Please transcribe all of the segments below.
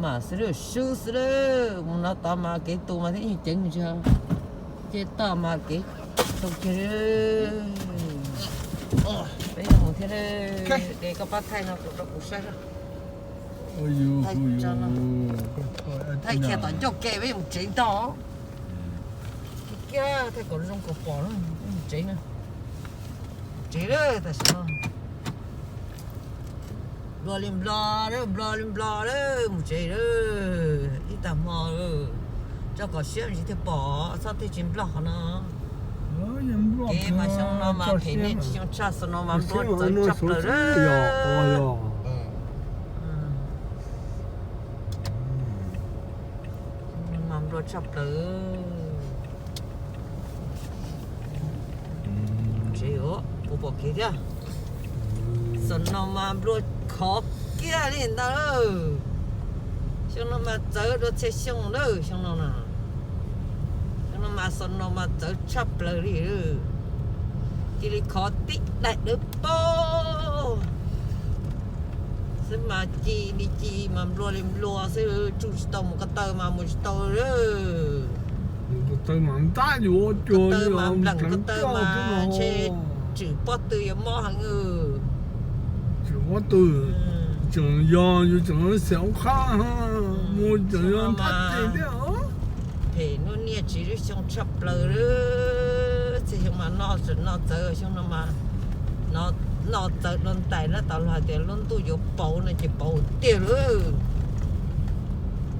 Xwb lawm, swb xwb lawm, mus no tod mas kev tu mas thiaj ceev ntsis, ces tod mas kev tu kiag. Peb mus thiab, de koj pab thaij no rau kuv saib. Thaij kiag tom ncauj ke peb mus tsev ntag. Kiag thaij kom zoo kom pom, peb mus tsev na. Tsev lawm tam sim no. Nplua li nplua lawm, nplua li nplua lawm, mus tsev lawm. Ib tag hmo lawm, tso kom siab ntsis thiaj pom, txhob tej tsis nploj qhov no. Kev mas xyoo no mas phem niaj tsis xyoo tshaj, xyoo no mas nplua txawv tshaj plaws lawm. Mas nplua tshaj plaws. Tsev, puas pom kev thiab? Xyoo no mas nplua khov kiag li ntawd. Xyoo no mas txawv dua txhia xyoo lawm xyoo no na. Xyoo no mas xyoo no mas txawv tshaj plaws li. Cia li khov tib daim dawb paug xwb mas ci li ci mas nplua li nplua xwb, tsuj tsis tau, mus ko taw mas mus tsis tau. Ko taw mas ntab yuav cua, ko taw mas npleem, ko taw mas ntshe tswm pob tw yuav mob heev. Tswm pob tw, tseem yog yus tseem xiam qab, mus tseem yog ntab ces thiab. Phem nuj niaj tsis lub xyoo tshaj plaws. Txhia xyoo mas noj txawv, noj txawv, xyoo no mas noj txawv dua ntais na, tas luag hais tias lub ntuj yuav pauv no ces pauv tiag lawm.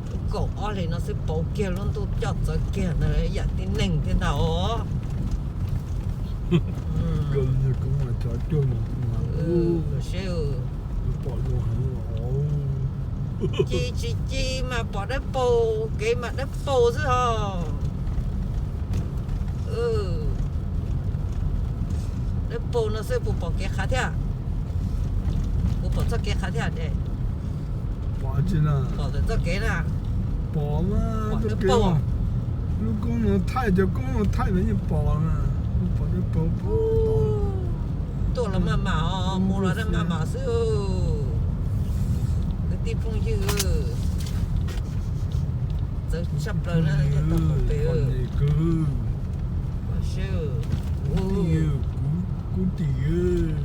Lub kaum ob hlis no xwb pauv kiag, lub ntuj coj txawv kiag ntawd, yam tib neeg thiab ntag os. Seb, ci tsis ci mas pom dawb paug, kev mas dawb paug xwb os. Dawb paug no xwb, puas pom kev qhav thiab? Puas pom txoj kev qhav thiab? Pom tsis na. Pom txoj kev na. Pom mas, pom dawb paug. Lub koob no thaij, cov koob no thaij mas yeej pom na. Pom dawb paug. Tuaj los maj mam, mus los maj mam xwb. Kwv tij phooj ywg, txawv tshaj plaws na, pom pem. Kuv tim,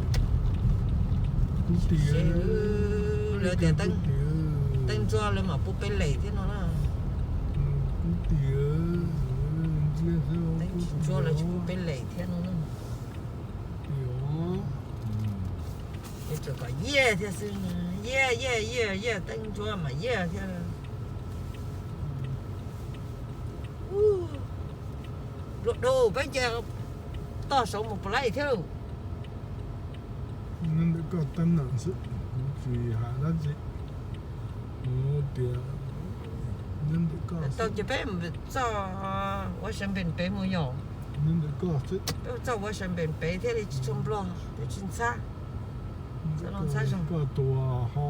kuv tim, lawv tias teeb ntsuab lawv mam pub peb lem thiab no na. Kuv tim, teeb tsis ntsuab lawv tsis pub peb lem thiab no na. Tseem kom yiaj thiab xwb, yiaj yiaj yiaj yiaj, teeb ntsuab mas yiaj thiab. Luaj dhau, peb nce toj saud mus puas laij thiab. Nyob ntawm koj teeb na xwb, kuv tsis hais dab tsi. Kuv tias nyob ntawm koj tau ces peb txoj Washington pem mus yom. Nyob ntawm koj xwb. Peb txoj Washington pem thiaj li tsis tshua nplog thiab tsis ntxhab. Koj tus ho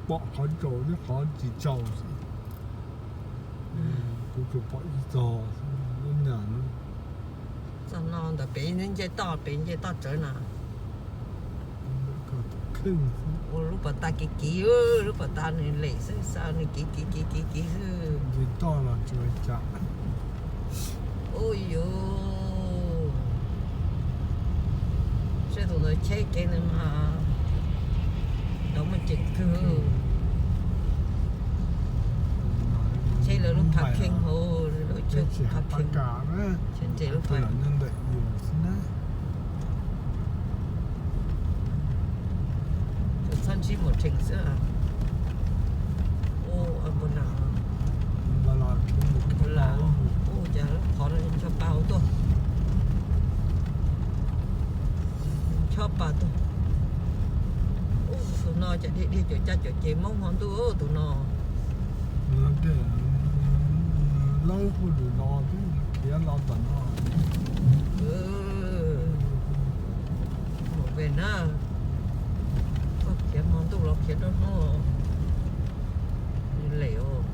pom qhov tsaus thiab qhov tsis tsaus xwb. Kuv tsuas pom ib txog lub nyam no. Txog no ntawm pem nce toj, pem nce toj tsawv na. Ua lub pas tas kiv kiv, lub pas tas nws lem xwb, xa nws kiv kiv kiv kiv kiv xwb. Nce toj los tsis ua cas. Ua yuv, seb tus ntawd cheb kev ntawd mas nrov muaj ceem kawg. Cheb lawv lub phav kheej hauv, lub chaw phav kheej, chaw nres lub phav. Txhob ntsib mus rhees xwb. Ua npua las, ua cas qhov no ncho pa ua tuaj, ncho pa tuaj. Tus no cas dhia dhia cuam caj cuam ces Hmoob hmo ntuj tus no. Laub kuj lwm los thiab, khiav los tom no. Mus pem na, koj khiav hmo ntuj los khiav rau hnub, nws lem os.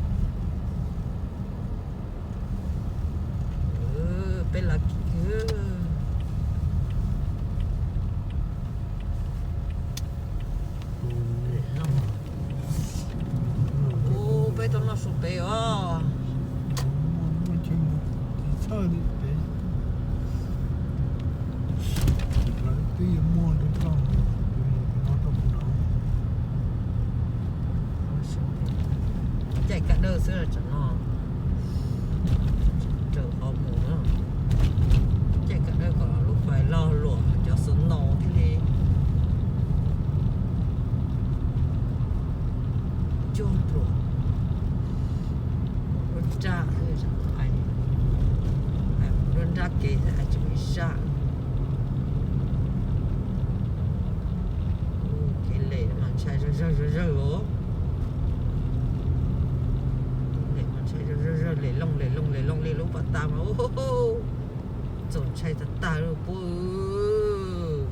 Peb lav kiv, ub, peb tau Sub peb os. Muaj chaw mus tsis txhawj li peb. Lawv twb yuav muaj rau koj, yuav mus no rau mus no. Caij kab dawb xwb tsam no raws qhov mus na. Caij kab dawb kom lub fais loj luam cov snow thiaj li cuag pluas. Mus lub nrab, mus lub nrab kev xwb hais tsis muaj ib sab. Kev lem mas ntshai zawg zawg zawg zawg os. Lem mas ntshai zawg zawg zawg, lem looj lem looj lem looj li lub pas tas mas txaus ntshai tag tag li puab.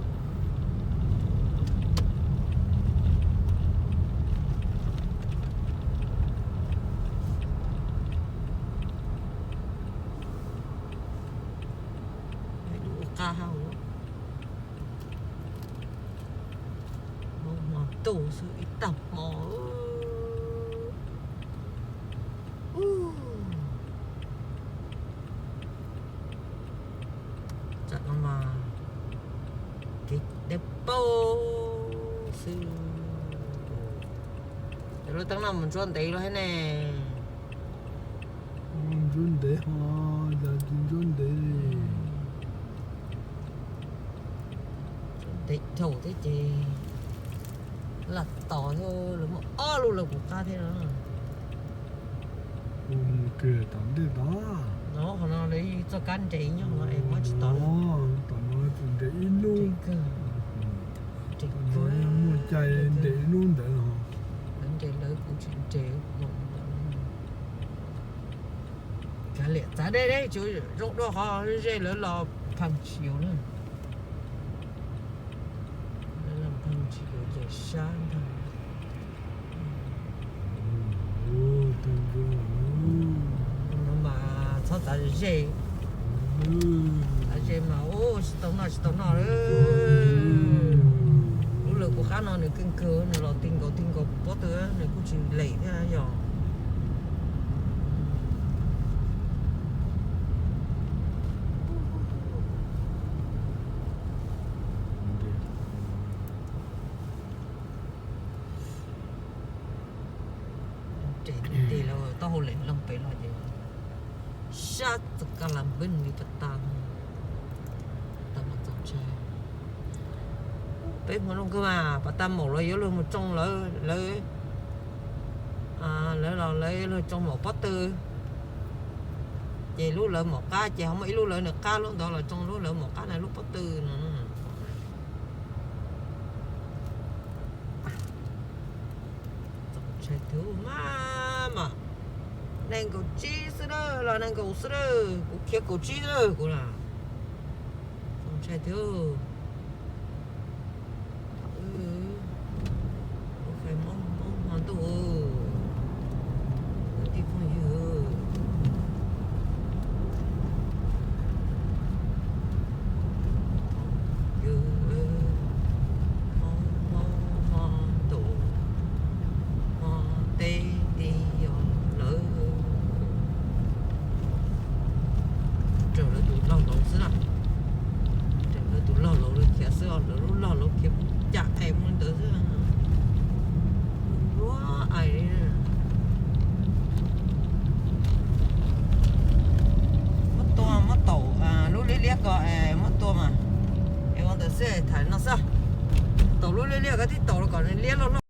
Ua qab hab, hmo ntuj xwb ib tag hmo. Tsam no mas kev dawb paug xwb. Cov lub teeb no mus ntsuab ntev lawm thiab ne. Ntsuab ntev ho, yog tsis ntsuab ntev li. Ntev dhau thiab ces lam tos thiab, lawv muaj ob lub lawv kuv qab thiab no. Mus kiag tom ntej tod. No qhov no lawv txoj kab nres nyob no es muab tsis tau. Tom no tsuas nres ib lub. Nres kawg. Nres kawg. Muaj cai nres ib lub ntawd no. Lawv nres lawv, kuv tsis nres. Kav liam, txav deb deb tsuas zoo dua qhov ze lawv los phaj tsis yuav na. Lawv los phaj tsis yuav ces sab ntag. No mas txhob txav ze. Txav ze mas ua tsis tau noj tsis tau noj li. Lub lawv kuv qab no nws keej kawg, nws los ti nkaus ti nkaus pob tw, nws kuj tsis lem thiab yog. Ces nti los taub hau lem looj pem los ces sab txog kab las npwb li pas tas, tas mas txaus ntshai. Peb hmo nrooj kawg mas pas tas maum los yuav luag mus tsoo lawv, lawv, lawv los lawv yuav luag tsoo maum pob tw. Ces lub lawv maum qab ces ho muaj ib lub lawv nws qab lub ntawd los tsoo lub lawv maum qab na lub pob tw no. Txaus ntshai thiab mas, mas nees nkaum tsib xwb na, los nees nkaum xwb na, kuv khiav kaum tsib xwb kuv na. Txaus ntshai thiab. Ua fais mob mob hmo ntuj, kwv tij phooj ywg. Yog mob mob hmo ntuj, hmo teb ti yog lawv raws lawv tus log laus xwb na. Raws lawv tus log laus lawv khiav xwb os, lawv lub log laus khiav mus cam ais mus ntawd xwb. Ua ais li. Muab tua, muab taum lub liab liab ko, muab tua mas. Es ua ntawd xwb, tham no xwb. Taum lub liab liab ko tib taum los kom nws liab loj loj.